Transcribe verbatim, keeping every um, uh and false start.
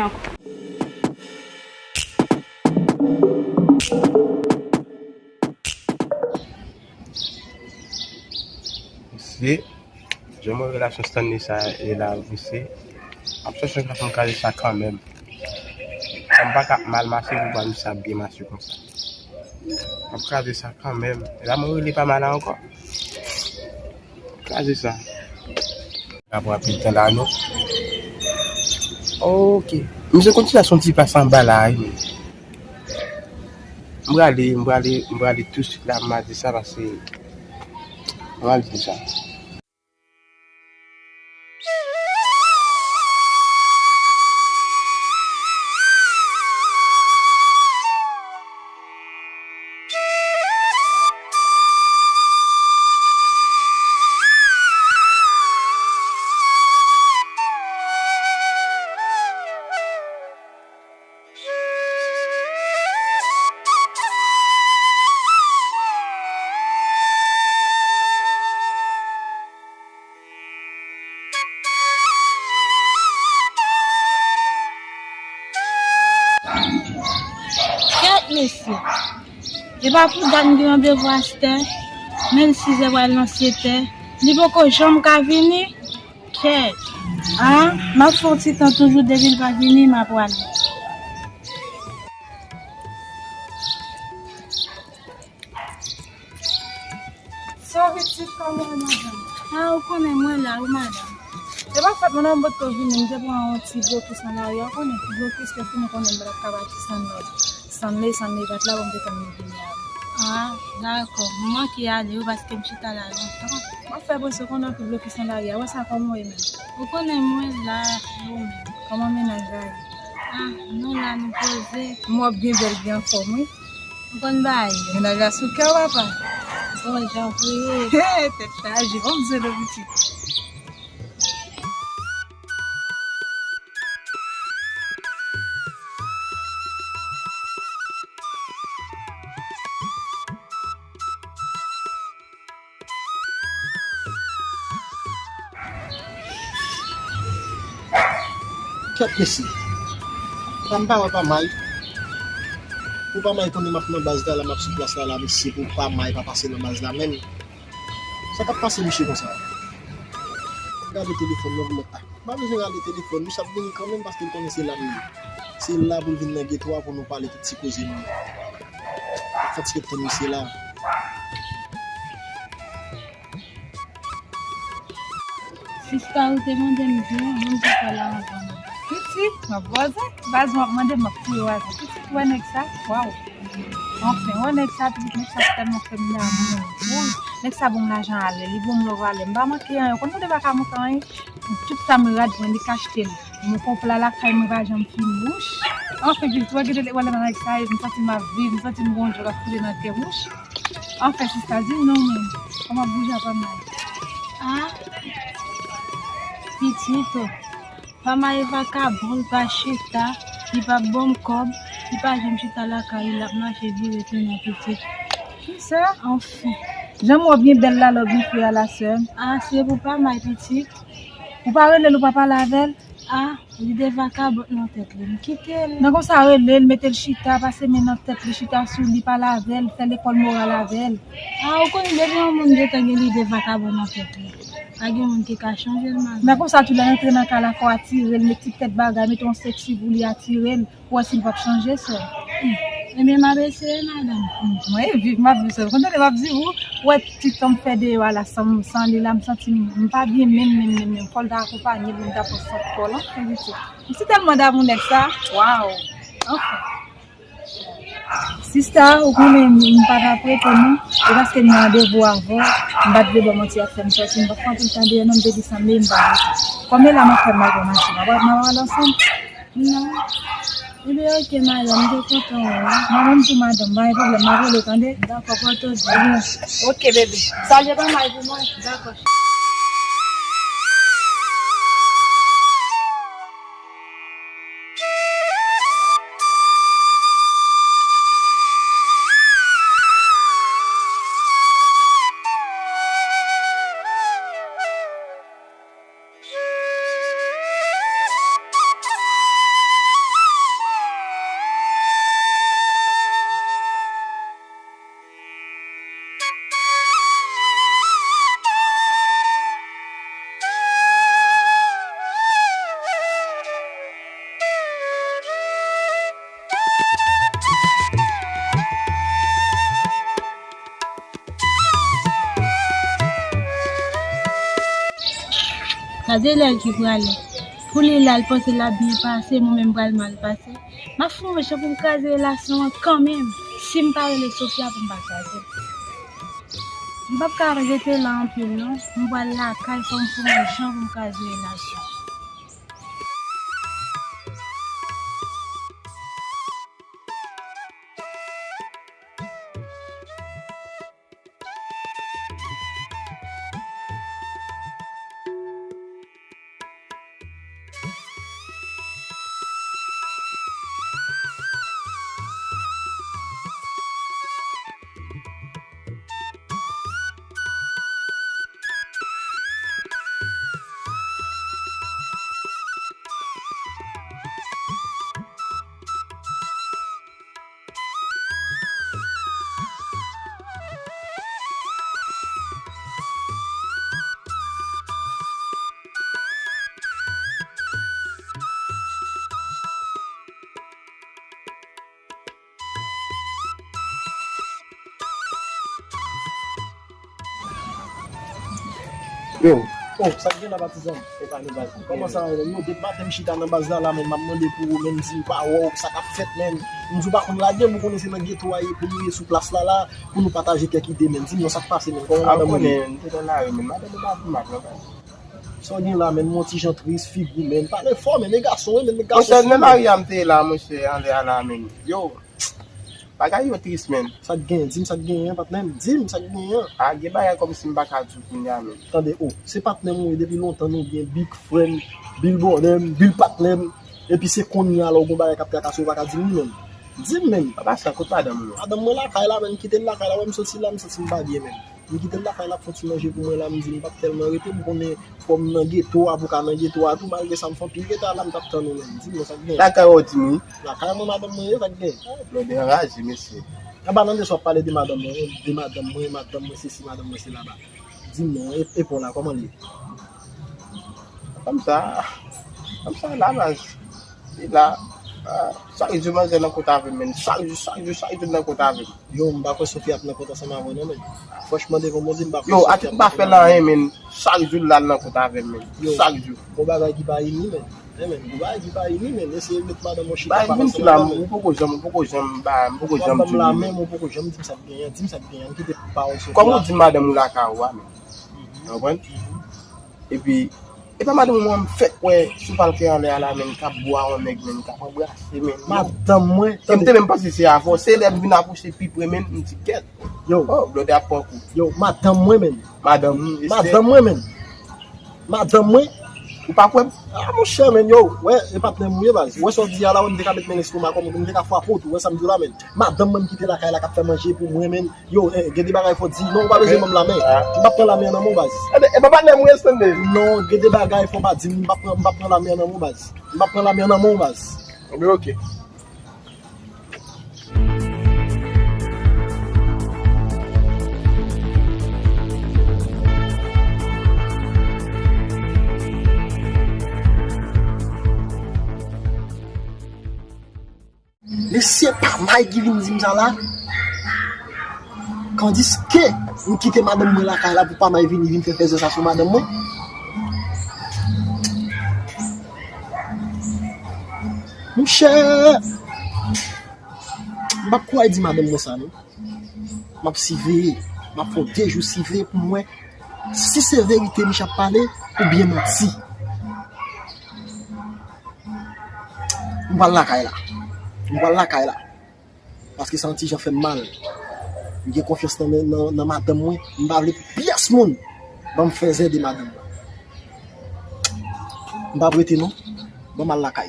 ankò. Mesye, jan mwen relasyon Stanley sa ye la, mesye, m ap chèche yon fason kraze sa kanmenm. Sa m pa ka ap mal mache pou pa misye ap byen mache konsa. M ap kraze sa kanmenm. E la mwen rele pa mal la ankò. Kraze sa. Apre anpil tan la, non. Ok. Misye konn ti la son ti pas anba la, wi. M prale, m prale, m prale touswit la, m a di sa paske m a di sa. Kèt mesye. E pa pou dat m gen randevou astè, menm sizè pral nan setè, li poko janm ka vini. Kèt. Ah, m ap fè yon ti tan toujou, depi l pa vini, m ap prale. Sou pitit kòman w ye, madanm? Ah, ou konnen mwen la, wi, madanm. Se pa fòt mwen non, m potko vini, m te pran yon ti blokis nan lari a, ou konnen, blokis te fini, ou konnen, m pa t ap ka pati san lòt. San lè, san lè, bat la, bon, m te tann li vini a. Ah, dakò. M manke ale, wi, paske m chita la lontan. M ap fè presyon konnen anpil blokis nan lari a. Wè sa kòman w ye menm? Ou konnen mwen la, wi, menm. Kòman mennaj la ye? Ah, nou la, nou poze. M wè w byen bèl, byen anfòm, wi. M konn ba yo. Mennaj la sou kè w, papa. Bon, jan pou ye. Hey, tèt chaje. Bon, m zolo pitit. Kèt mesye. Sa m pa wè pa may. Pou pa may konnen m ap nan baz la, la m ap sou plas la, la mesye, pou pa may pa pase nan baz la menm. Sa k ap pase misye konsa? Gade telefòn nan pou lòt la. M pa bezwen rale telefòn, misye ap vini kanmenm paske m konnen se la m ye. Se la pou l vin nan geto a pou nou pale tout ti koze nou yo. Fatige tann misye la. Sista, ou te mande m di w, moun ki fè la anvan nan. Pitit, m ap vwazen. Baz, w ap mande m, m ap touye vwazen. Pitit, wè nèg sa? Waw. Anfen, wè nèg sa, pitit, nèg sa tèlman fè m damou. Wouy, nèg sa ban m lajan alè, li ban m love alè. M pa manke anyen, ou konn mwen te pa ka manke anyen. Tout sa m rad mwen, li k achte l. Mwen konpla lakay mwen pa janm fini. Wouch. Anfen, pitit, wè, gade, wè lè nèg sa ye, m santi m ap viv, m santi m gon djòl ap koule nan kè m. Wouch. Anfen, sista, di m non, men. Kòman bouje a pa mal? Ah, pitit, oh. Pa may e vakabon, li pa chita, li pa ban m kòb, li pa janm chita lakay li, l ap mache vire tounen pitit. Kisa? Anfen. Jan m wè w byen bèl la, lè w byen fre a la, sè m. Ah, se pou pa may pitit. Ou pa rele l, ou pa pale avè l? Ah, li de vakabon nan tèt li, m kite l. Nan konsa rele l, mete l chita, pase men nan tèt li, chita sou li, pale avè l, fè lekòl moral avè l. Ah, ou konnen depi yon moun gentan gen lide vakabon nan tèt li, pa gen moun ki ka chanje l, madanm. Nan konsa tou lè l antre nan kay la, fò w atire l, met ti tèt bagay, mete yon seksi pou li atire l, pou wè si l p ap chanje, sè m. Ebyen, m ap eseye, madanm. Mwen viv, m ap viv, sè m. Konn tande m ap di ou, wè ti tan m fè deyò a la, san, san li la, m santi m, m pa byen menm, menm, menm, menm. Fò l ta akonpanye m, m ta pran sant kò l, anfen, pitit. M si tèlman damou nèg sa. Waw. Anfen. Sista, ou konnen m pa t ap rete non. E paske m gen randevou avè w, m pa t vle ba w manti ap fè m sòti, m pa t pran tout tan deyò non, m te di sanble m pa rete. Kòm e la m ap fè m al pran machin, m ap, m ap al ansanm. Non. Ebyen, oke, madanm, m te kontan wè w. Mwen menm tou, madanm, pa gen pwoblèm, m ap rele, tande? Dakò, pòte w byen. Ok, bebe. Salye pa may pou mwen. Dakò. Gade lè ki prale. Pou li la, l panse l ap byen pase, mwen menm pral mal pase. M ap fè yon jan pou m kraze relasyon an kanmenm. Si m pa rele Sofia pou m pa kraze l. M p ap ka rete la anpil non. M pral lakay, fò m fè yon jan pou m kraze relasyon. Yo. Oh, sa k gen la, patizan? Kòman sa va, yo? Depi maten m chita nan baz la, la, men m ap mande pou ou, men m di m pa wè w, sa k ap fèt, men. M di w pa konn lage m, ou konnen se nan geto a ye pou nou ye sou plas la, la, pou nou pataje kèk ide, men. Di m non, sa k pase, men. Kòman madanm ou ye? Konnen, m te nan lari, men. Madanm ou pa vin mal, non, baz. Sa w gen la, men, m yon ti jan tris, figi w, men. Pale fò, men, e gason, men, e gason. Monchè, nan lari a m te ye la, monchè, anlè a la, men. Yo. Bagay yo tris, men. Sa k gen? Di m sa k genyen, patnè m. Di m sa k genyen. A, gen bagay kòmsi m pa ka di w kounye a, men. Tande, o, se patnè m ou ye depi lontan, nou byen, big friend, bil bònè m, bil patnè m. Epi se kounye a la ou gon bagay k ap trakase ou pa ka di m li, men. Di m, men. Papa, sa kot madanm ou? Madanm mwen lakay la, men. Kite l lakay la, wè m soti la, m santi m pa byen, men. M kite l lakay la, ap fè yon ti manje pou mwen la, m di m p ap tèlman rete, m konnen fò m nan geto a, pou ka nan geto a tou, malgre sa m fè anpil reta la, m t ap tann ou menm. Di m non, sa k gen? Lakay ou di m wi. Lakay mwen, madanm mwen ye, sa k gen? Ah, blòdè anraje, mesye. Anba nan de sa w ap pale de madanm mwen, de madanm mwen, madanm mwen sesi, madanm mwen sela. Di m non, e, e pa w la, kòman l ye? Fanm sa, fanm sa la, baz. Li la, ah, chak jou manzè nan kont avè m, men. Chak jou, chak jou, chak jou l nan kont avè m. Yo, m pa kwè Sofia ap nan kont ansanm avè w non, men. Franchman, devan Bondye, m pa kwè Sofia ap nan kont avè w. Yo, Atik pa fè l anyen, men. Chak jou l la nan kont avè m, men. Yo, chak jou. Gon bagay ki pa ini, men. Men, men, gon bagay ki pa ini, men. Eseye met madanm ou chita pale ansanm avè m, men. Ou poko janm, ou poko janm, ba, m poko janm di w li, men. Ou poko janm di m sa k genyen, di m sa k genyen, m kite pawòl Sofia. Kòman w di madanm ou lakay ou a, men? Ou konprann? Epi, e pa madanm mwen m fèk wè sou palkè anlè a la, men, k ap bwa yon nèg, men, k ap anbrase, men. Madanm mwen, e m te menm panse se avè w. Se lè m vin apwoche pi pre, men, m di, "Kèt." Yo. Oh, blòdè ap pran kou. Yo, madanm mwen, men. Madanm, madanm mwen, men. Madanm mwen. Ou pa kwè m? Ah, monchè, men, yo. Wè, e patnè m ou ye, baz. Wè sa w di a la, wè, m te ka met men lestomak ou, m te ka frape w tou. Wè sa m di w la, men. Madanm mwen, m kite lakay la, k ap fè manje pou mwen, men. Yo, eh, gen de bagay fò di. Non, ou pa bezwen ban m lamen. M p ap pran lamen an nan men w, baz. E, e pa patnè m ou ye, tande. Non, gen de bagay fò pa di m, m p ap pran, m p ap pran lamen an nan men w, baz. M p ap pran lamen an nan men w, baz. Ebyen, oke. Mesye, pa may ki vin di m sa la. Kandiske m kite madanm mwen lakay la pou pa may vini vin fè fèzè sa sou madanm mwen. Monchè, m p ap kouri di madanm mwen sa non. M ap siveye. M ap fè de jou siveye pou m wè si se verite misye ap pale oubyen manti. M pral lakay la. M pral lakay la. Paske sa yon ti jan fè m mal. M gen konfyans nan, nan, nan madanm mwen. M pa vle pou pyès moun ban m fèzè de madanm mwen. M p ap rete non. Ban m al lakay.